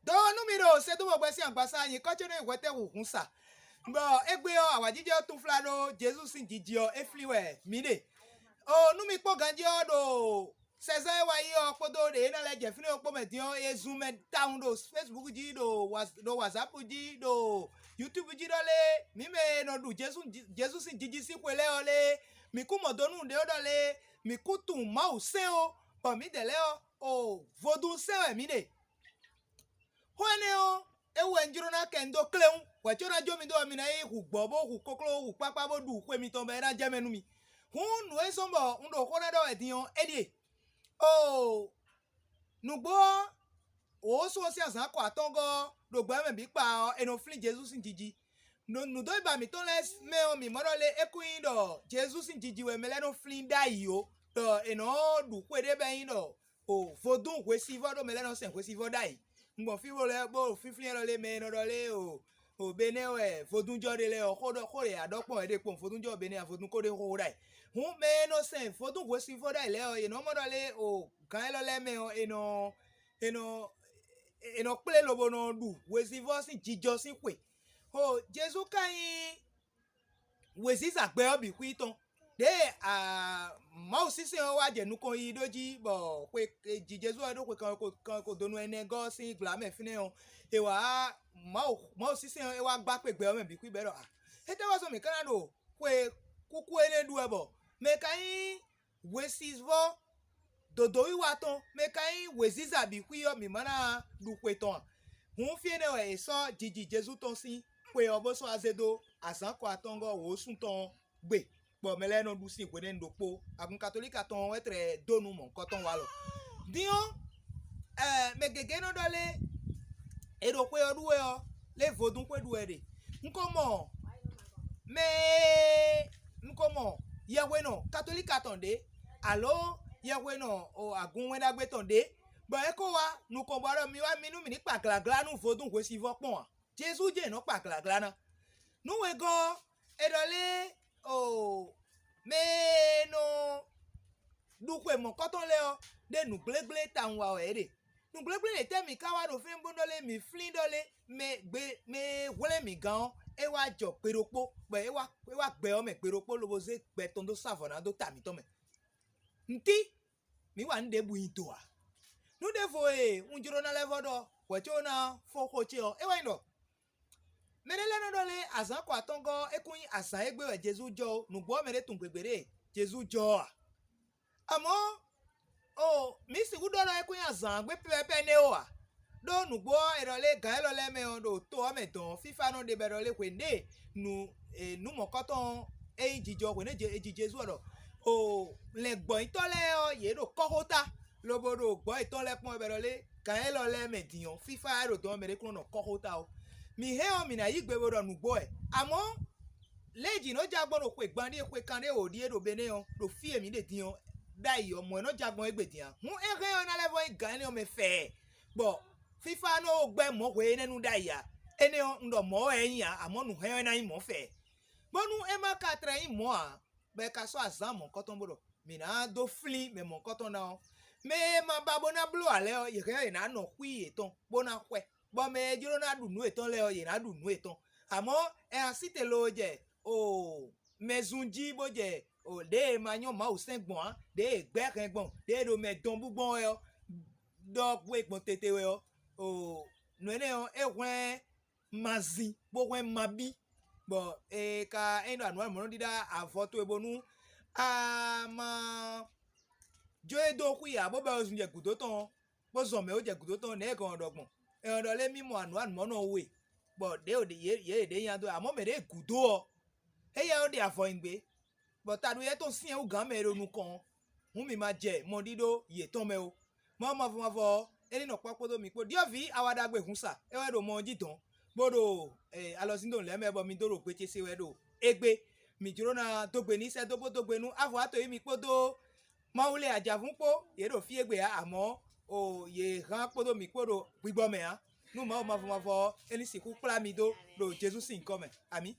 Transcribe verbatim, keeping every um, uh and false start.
Tó nú mi ɖo Sedúmɔgbɛ sín agbasa nyǐkɔ ce nú hwɛtɛ́ hǔhún sa. Bɔ égbé ɔ́, awǎjijɛ ɔ́ túnflá ɖó Jezu sín jiji ɔ́, é flín wɛ mǐ ɖe. O nú mi kpɔ́n ganjí ɔ́, ɖo sɛzán e wá yi ɔ́ kpódó ɖě e ná lɛ́ jɛ fínɛ́ ɔ́ kpó mɛ din ɔ́, é zun mɛ tawun ɖo Facebook jí, ɖo Was- ɖo WhatsApp jí, ɖo YouTube jí ɖɔ lé, mǐ mɛ e nɔ ɖu Jezu Jezu sín jiji sín xwe lɛ́ɛ ɔ́ lé, mǐ kún mɔ do nú nǔɖé ɔ́ ɖɔ lé, mǐ kún tunwun Mawu sɛ́n ó, bɔ mǐdɛɛ lɛ́ɛ ɔ́, o vodún sɛ́n wɛ mǐ ɖe. Xó énɛ́ ɔ́, é wú wɛ un jló ná kɛ mi dó kléwún, hwɛ̌ có ná jó mi dó ɔ́, mi ná yi hu gbɔ̌ bó hu kokló hu kpákpá bó ɖu xwe mitɔn bɔ é ná jɛ mɛ nú mi. Hǔn nǔ e zɔ́n bɔ un ɖo xó ná ɖɔ wɛ din ɔ́, é ɖíe: Oo, nǔgbó ɔ́, wǒ sú ɔ́ sín azǎn kɔ atɔ́ngɔ́ ɔ́, ɖo gbɛ mɛ bǐ kpa ɔ́, è nɔ flín Jezu sín jiji. Nǔdó ba mǐtɔn lɛ́ɛ mɛ ɔ́, mǐ mɔ ɖɔ lé é kún nyí ɖɔ Jezu sín jiji wɛ mɛ lɛ́ɛ nɔ flín ɖ'ayǐ ó, ɖɔ è nɔ ɖu xwe ɖé bɔ é nyí ɖɔ o vodún hwesivɔ́ ɖó mɛ lɛ́ɛ nɔ sɛn hwesivɔ́ ɖ'ayǐ. Un gbɔn fí bó lɛ́ɛ bó fínflín élɔ́ lé mɛ e nɔ ɖɔ lé o o Benɛ́ wɛ vodúnjɔ ɖé lɛ́ɛ ɔ́, xó ɖɔ xó e a ɖɔ kpɔ́n wɛ ɖe kpɔ́n vodúnjɔ Benɛ́ a vodún ko ɖé xóxó ɖ'ayǐ. Hǔn mɛ e nɔ sɛn vodún hwesivɔ́ ɖ'ayǐ lɛ́ɛ ɔ́, è nɔ mɔ ɖɔ lé o gǎn élɔ́ lɛ́ɛ mɛ ɔ́, è nɔ è nɔ è nɔ kplé lobo nɔ ɖu hwesivɔ́ sín jijɔ sín xwe. O Jezu ka nyí wěziza gbɛ ɔ́ bǐ xwí tɔn. Ɖěe Mawu sínsɛ́n ɔ́ wá jɛ nukɔn yiyi ɖó jí, bɔ xwe e ji Jezu ɔ́ ɖó xwe kanweko donu ɛnɛ gɔ́ ɔ́ sín gbla mɛ fínɛ́ ɔ́, è wǎ Mawu Mawu sínsɛ́n ɔ́ é wá gbá kpé gbɛ ɔ́ mɛ bǐ xwí bɔ é ɖɔ: A, étɛ́ wɛ zɔ́n mǐ ka ná ɖo xwe kúkú énɛ́ ɖu wɛ bɔ mɛ ka nyí hwesivɔ́ dǒdǒwiwa tɔn mɛ ka nyí wěziza bǐ xwí ɔ́, mǐ ma ná ɖu xwe tɔn a? Hǔn fí énɛ́ wɛ è sɔ́ jiji Jezu tɔn sín xwe ɔ́ bó sɔ́ wá zé dó azǎn kɔ atɔngɔ́ wǒsún tɔn ɔ́ gbe, bɔ mɛ lɛ́ɛ nɔ ɖu sín hwenɛ́nu ɖokpó. Agun katolíka tɔn ɔ́ wɛ tlɛ dó nú mɔ̌hunkɔtɔn walɔ. Din ɔ́, mɛ gěgé nɔ ɖɔ lé è ɖo xwe ɔ́ ɖu wɛ ɔ́, lé vodún xwe ɖu wɛ ɖe. Un ko mɔ mɛ e un ko mɔ yɛhwenɔ katolíka tɔn ɖě, alo yɛhwenɔ agun wɛn ɖagbe tɔn ɖě, bɔ é ko wá nukɔn bɔ ɖɔ mi wá mi nú mǐ ní kpa glǎglá nú vodún hwesivɔ́ kpɔ́n ǎ. Jezu jɛ́n è nɔ kpa glǎglá ná. Nú wegɔ́ ɔ́, è ɖɔ lé o mɛ e nɔ ɖu xwe mɔ̌kɔtɔn lɛ́ɛ ɔ́ ɖe nǔgblégblé tawun wa wɛ é ɖe. Nǔgblégblé ɖě tɛ́ mǐ ka wá ɖo fínɛ́ bó ɖɔ lé mǐ flín ɖɔ lé mɛ gbe mɛ e hwlɛ́n mǐ gán ɔ́, é wá jɔ gbe ɖokpó, bɔ é wá é wá gbɛ ɔ́ mɛ gbe ɖokpó lobo zé gbɛ tɔn dó sá vɔ̌ ná dó ta mǐtɔn mɛ. Ntí mǐ wa nǔ ɖěbǔ nyi do ǎ. Nǔ ɖěvo e un jló ná lɛ́ vɔ́ ɖɔ hwɛ̌ có ná fó xó ce ɔ́, é wɛ nyí ɖɔ mɛɖé lɛ́ɛ nɔ ɖɔ lé azǎn kɔ atɔngɔ́ ɔ́, é kún nyí azǎn e gbé wɛ Jezu jɔ ó, nǔgbó ɔ́ mɛɖé tunwun gěgbe ɖé Jezu jɔ ɔ́ a? Amɔ̌, o mǐ sixú ɖɔ ɖɔ é kún nyí azǎn gbe pɛ́pɛ́ nɛ́ ó ǎ. Ɖó nǔgbó ɔ́, è ɖɔ lé gǎn élɔ́ lɛ́ɛ mɛ ɔ́ ɖo to ɔ́ mɛ dɔ̌n ɔ́, fífá nɔ ɖe bɔ è ɖɔ lé hwenu ɖé nu mɔ̌kɔtɔn e nyí jijɔ hwenu e ji Jezu ɔ́ ɖɔ o lɛ̌ngbɔ́nyitɔ́ lɛ́ɛ ɔ́, yě ɖo kɔ́xota lobo ɖo gbɔ̌ yětɔn lɛ́ɛ kpɔ́n wɛ bɔ è ɖɔ lé gǎn élɔ́ lɛ́ɛ mɛ din ɔ́, fífá wɛ ɖo dɔ̌n ɔ́ mɛ ɖé kún nɔ kɔ́xota ó. Mǐ hɛn ɔ́, mǐ ná yí gbe bó ɖɔ nǔgbó wɛ. Amɔ̌, lě e jǐ nɔ ja gbɔn ɖo xwe gban ɖíe xwe kanɖé wǒ ɖíe ɖo Benɛ́ ɔ́, ɖo fí e mǐ ɖe din ɔ́, ɖ'ayǐ ɔ́, mɔ̌ é nɔ ja gbɔn égbé din ǎ. Hǔn é hɛn ɔ́, é ná lɛ́ vɔ́ nyí gǎn énɛ́ ɔ́ mɛ fɛɛ, bɔ fífá nɔ gbɛ́ mɔ̌ hwe énɛ́ nu ɖ'ayǐ ǎ. Énɛ́ ɔ́, un ɖɔ mɔ̌ wɛ é nyí ǎ, amɔ̌ nǔ hɛn ɔ́ é ná nyí mɔ̌ fɛɛ. Bónú é ma ka tlɛ nyí mɔ̌ ǎ, bɔ è ka sɔ́ azǎn mɔ̌kɔtɔn bó ɖɔ mǐ ná dó flín mɛ mɔ̌kɔtɔn ná ɔ́, mɛ e ma ba bó ná bló ǎ lɛ́ɛ ɔ́, yě hɛn ɔ́, yě ná nɔ xwí yětɔn bó ná xwɛ, bɔ mɛ e jló ná ɖu nǔ yětɔn lɛ́ɛ ɔ́, yě ná ɖu nǔ yětɔn. Amɔ̌, ɛ así te loo jɛ o mɛzun jí bó jɛ o ɖěe ma nyɔ́ Mawu sɛn gbɔn ǎ, ɖěe gbɛ́ hɛn gbɔn, ɖěe ɖo mɛ dɔn bú gbɔn wɛ ɔ́, ɖɔ xwe gbɔn tete wɛ ɔ́, o nǔ énɛ́ ɔ́, é hwlɛ́n ma zin bó hwɛ́n ma bí, bɔ è ka é ɖo anǔ mɔ̌ ɖíɖá avɔ towe bónú a ma jó e dó xwí ǎ, bó bɛ́ wezun jɛ gǔdo tɔn ɔ́, bó zɔn mɛ wó jɛ gǔdo tɔn ɔ́, nɛ̌ è gɔn ɔ́ ɖɔ gbɔn? È nɔ ɖɔ lé mí mɔ anǔ anǔmɔ́nɔ we, bɔ ɖě yě ɖě yě ɖě nya dó, amɔ̌ mɛ ɖě gǔdo ɔ́, éyɛ́ ɔ́ ɖe avɔ nyi gbé, bɔ taɖo éyɛ́ tɔn syɛ́n wú gǎn mɛ e ɖo nukɔn ɔ́, hǔn mǐ ma jɛ mɔɖíɖó yětɔn mɛ ó. Mawu mavɔ mavɔ ɔ́, é ní nɔ kpɔ́ kpódó mì kpó. Ɖyɔ̌vǐ awa ɖagbe hun sa é wɛ ɖo mɔ ɔ́ jí dɔ̌n, bó ɖo alɔzíndonu lɛ́ɛ mɛ bɔ mi dó ɖo gbe ce se wɛ ɖo égbé. Mǐ jló ná dó gbe n'i sɛ́ dó bó dó gbe nú avɔ atɔn e mì kpódó Mawu lɛ́ɛ ajavún kpó, yě ɖo fí égbé ǎ, amɔ̌ o yě hán kpódó mǐ kpó ɖo gbigbɔ mɛ ǎ. Nú Mawu mavɔ mavɔ ɔ́, é ní sixú kplá mi dó ɖo Jezu sín nyǐkɔ mɛ. Amǐ.